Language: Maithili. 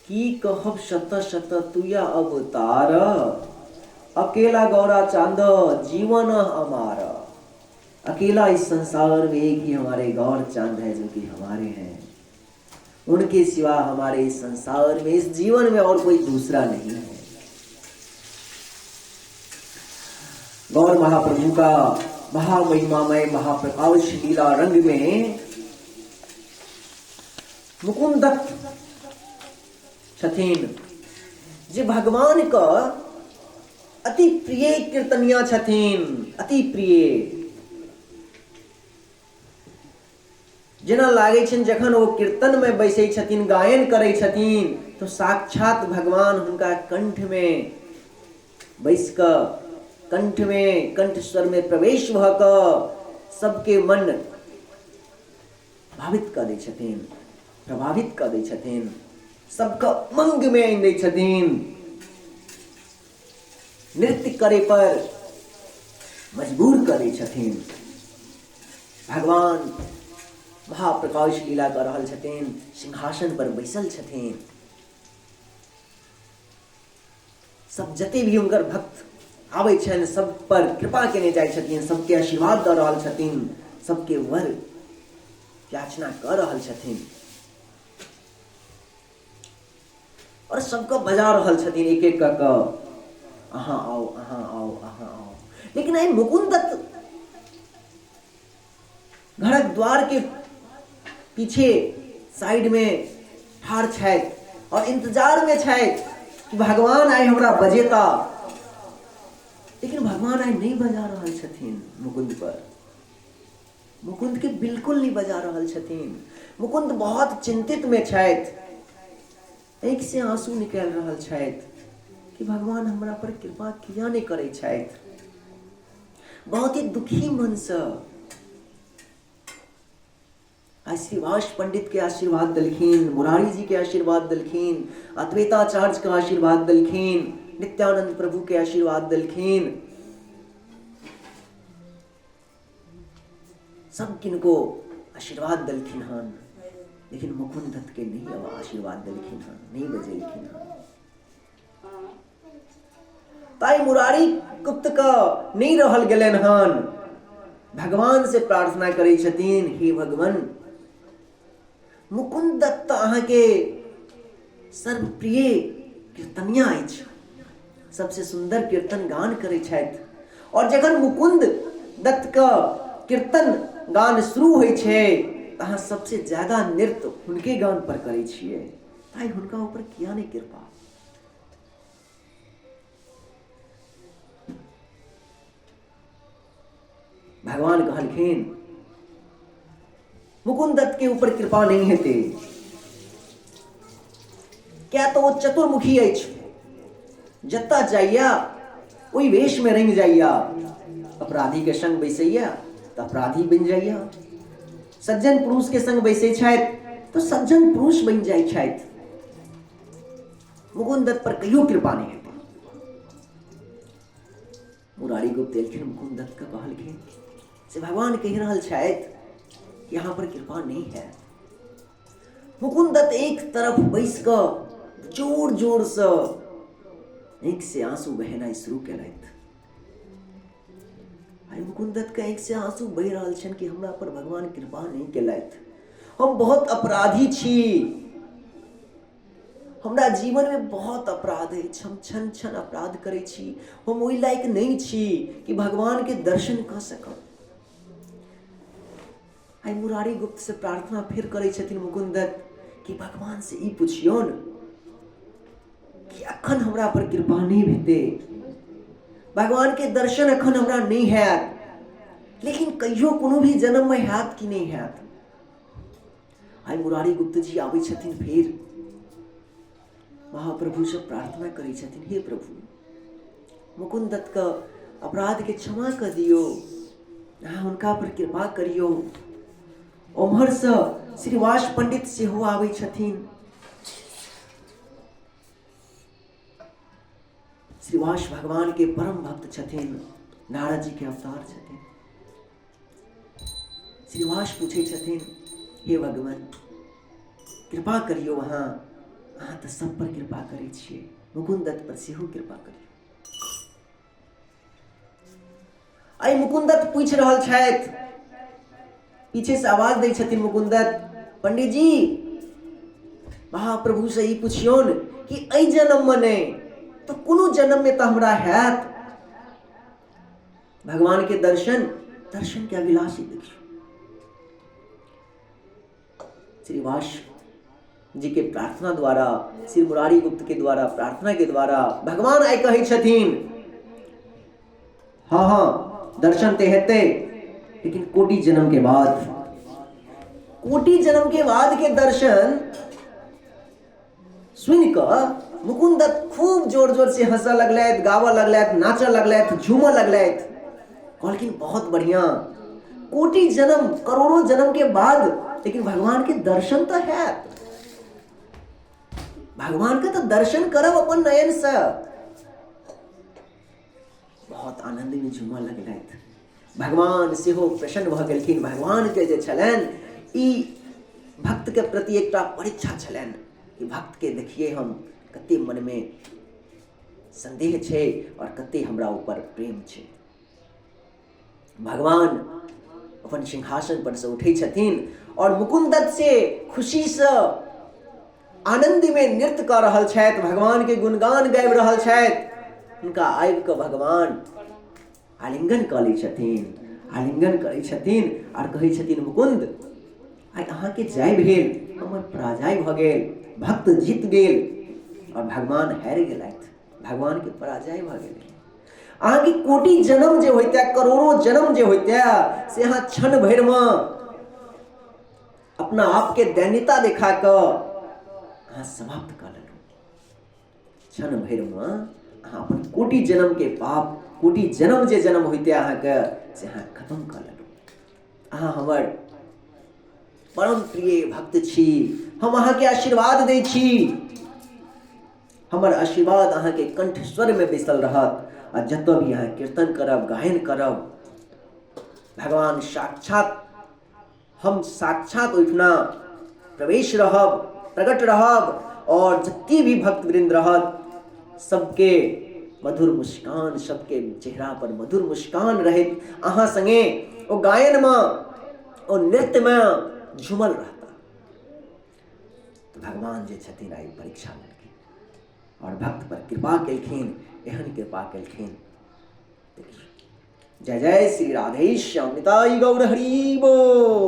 की कहब शत शत तुया अवतार, अकेला गौरा चांद जीवन अमार। अकेला इस संसार में एक ही हमारे गौर चांद है जो कि हमारे हैं, उनके सिवा हमारे इस संसार में, इस जीवन में और कोई दूसरा नहीं है। गौर महाप्रभु का महामहिमामय महाप्रकाश लीला रंग में मुकुंद दत्त छथिन, जे भगवान का अति प्रिय कीर्तनिया छथिन, अति प्रिय। जेना लागै छनि जखन ओ कीर्तन में बैसै छथिन, गायन करै छथिन, तो साक्षात भगवान हुनका कंठ में बैस कऽ, कंठ में, कंठ स्वर में प्रवेश भऽ कऽ सबके मन भावित कऽ दै छथिन, प्रभावित कऽ दै छथिन, सबके उमंग में आनि दै छथिन, नृत्य करे पर मजबूर कऽ दै छथिन। भगवान महाप्रकाश लीला कऽ रहल छथिन, सिंहासन पर बैसल छथिन। सब जते भी हुनकर भक्त आबै छनि सब पर कृपा केने जाइ छथिन, सबके आशीर्वाद दऽ रहल छथिन, सबके वर याचना कऽ रहल छथिन और सबके बजा रहल छथिन एक एक कऽ कऽ, अहाँ आओ, अहाँ आओ, अहाँ आओ। लेकिन आइ मुकुंद दत्त घरक द्वार के पीछे साइड में ठाढ़ छथि और इंतजार में छथि कि भगवान आइ हमरा बजेता। लेकिन भगवान आइ नहीं बजा रहल छथिन मुकुंद पर, मुकुंद के बिल्कुल नहीं बजा रहल छथिन। मुकुंद बहुत चिंतित में छथि, आँखि से आंसू निकालि रहल छथि कि भगवान हमरा पर कृपा किया नहीं करै छथि। बहुत ही दुखी मन से आइ श्रीवास पंडित के आशीर्वाद दिलखिन, मुरारी जी के आशीर्वाद दिलखिन, अद्वैताचार्य के आशीर्वाद दिलखिन, नित्यानंद प्रभु के आशीर्वाद दिलखिन, सब किनको आशीर्वाद दिलखिन हन, लेकिन मुकुंद दत्त के नहीं अब आशीर्वाद दिलखिन हन, नहीं बजेलखिन हन। ताई मुरारी गुप्त का नहीं रहल गेलन हन, भगवान से प्रार्थना करै छथिन, हे भगवान मुकुंद दत्त अहाँ के सर्वप्रिय कीर्तनिया अछि, सबसे सुंदर कीर्तन गान करै छथि। और जखन मुकुंद दत्त का कीर्तन गान शुरू होइ छै तऽ अहाँ सबसे ज्यादा नृत्य हुनके गान पर करै छियै, ताहि हुनका ऊपर किया नहि कृपा। भगवान कहलखिन मुकुंद दत्त के ऊपर कृपा नहीं हेतै, क्या तो वो चतुर्मुखी अछि, जतऽ जाइया ओहि वेश में रंग जाइया, अपराधी के संग बैसैया तऽ अपराधी बनि जाइया, सज्जन पुरुष के संग बैसै छथि तऽ सज्जन पुरुष बनि जाइ छथि। मुकुंद दत्त पर कहियो कृपा नहीं हेतै। मुरारी गुप्त एलखिन, मुकुंद दत्त के कहलखिन से भगवान कहि रहल छथि कि यहाँ पर कृपा नहीं है। मुकुंद दत्त एक तरफ बैस कऽ जोर जोर से आँखि से आंसू बहेनाइ शुरू केलथि। आइ मुकुंद दत्त के आँखि से आंसू बहि रहल छनि कि हमरा पर भगवान कृपा नहीं केलथि, हम बहुत अपराधी छी, हमरा जीवन में बहुत अपराध अछि, हम क्षण क्षण अपराध करै छी, हम ओहि लायक नहीं छी कि भगवान के दर्शन कऽ सकब। आइ मुरारी गुप्त से प्रार्थना फिर करै छथिन मुकुंद दत्त कि भगवान से ई पुछियौन कि अखन हमरा पर कृपा नहीं भेटै, भगवान के दर्शन अखन हमरा नहीं हैत, लेकिन कहियो कोनो भी जन्म में हैत कि नहीं हैत। आइ मुरारी गुप्त जी आबै छथिन, फेर महाप्रभु से प्रार्थना करै छथिन, हे प्रभु मुकुंद दत्त के अपराध के क्षमा कर दियौ, अहाँ हुनका पर कृपा करियौ। ओम्हर से श्रीवास पंडित सेहो आबै छथिन। श्रीवास भगवान के परम भक्त छथिन, नारद जी के अवतार छथिन। श्रीवास पूछै छथिन, हे भगवान कृपा करियौ अहाँ अहाँ तऽ सब पर कृपा करै छियै, मुकुन्द दत्त पर सेहो कृपा करियौ। आइ मुकुन्द दत्त पूछि रहल छथि, पीछे से आवाज दै छथिन मुकुन्द दत्त, पंडीजी महाप्रभु से ई पुछियौन कि एहि जन्म में नहि तऽ कोनो जन्म में तऽ हमरा हैत भगवान के दर्शन, दर्शन के अभिलाषी। देखियौ श्रीवास जी के प्रार्थना द्वारा, श्री मुरारी गुप्त के द्वारा प्रार्थना के द्वारा भगवान आइ कहै छथिन हाँ हाँ दर्शन ते हेतै, लेकिन कोटि जन्म के बाद, कोटि जन्म के बाद के दर्शन सुनि कऽ मुकुन्द दत्त खूब जोर जोर से हंसऽ लगलथि, गाबऽ लगलथि, नाचऽ लगलथि, झूमऽ लगलथि। कहलखिन बहुत बढ़िया, कोटि जन्म करोड़ों जन्म के बाद लेकिन भगवान के दर्शन तऽ हैत, भगवान के तऽ दर्शन करब अपन नयन से। बहुत आनंद में झूमऽ लगलथि। भगवान सेहो प्रसन्न भऽ गेलखिन। भगवान के जे छलनि ई भक्त के प्रति एकटा परीक्षा छलनि कि भक्त के देखिए हम कते मन में संदेह छै और कते हमरा ऊपर प्रेम छै। भगवान अपन सिंहासन पर से उठै छथिन और मुकुन्द दत्त से खुशी से आनंद में नृत्य कऽ रहल छथि, भगवान के गुणगान गाबि रहल छथि। हुनका आबि कऽ भगवान आलिंगन कऽ लै छथिन, आलिंगन करै छथिन आर कहै छथिन मुकुन्द आइ अहाँके जय भेल, हमर पराजय भऽ गेल, भक्त जीत गेल और भगवान हारि गेलथि, भगवानके पराजय भऽ गेल। अहाँके कोटि जन्म जे होइते, करोड़ों जन्म जे होइते, से अहाँ क्षण भरिमे अपना आपके दैन्यता देखा कऽ अहाँ समाप्त कऽ लेलहुँ। क्षण भरिमे अहाँ अपन कोटि जन्मके पाप, कोटि जन्म जे जन्म होइते अहाँके, से अहाँ खत्म कऽ लेलहुँ। अहाँ हमर परम प्रिय भक्त छी, हम अहाँके आशीर्वाद दै छी, हमर आशीर्वाद अहाँके कंठ स्वरमे बैसल रहत आ जतऽ भी अहाँ कीर्तन करब, गायन करब, भगवान साक्षात, हम साक्षात ओहिठुना प्रवेश रहब, प्रकट रहब और जते भी भक्त वृंद रहत सबके मधुर मुस्कान, सबके चेहरा पर मधुर मुस्कान रहत, अहाँ संगे ओ गायन में ओ नृत्य में झूमल रहता। तो भगवान जे छथिन आइ परीक्षा लेलखिन और भक्त पर कृपा केलखिन, एहन कृपा केलखिन। जय जय श्री राधे श्याम निताई गौर हरि बोल।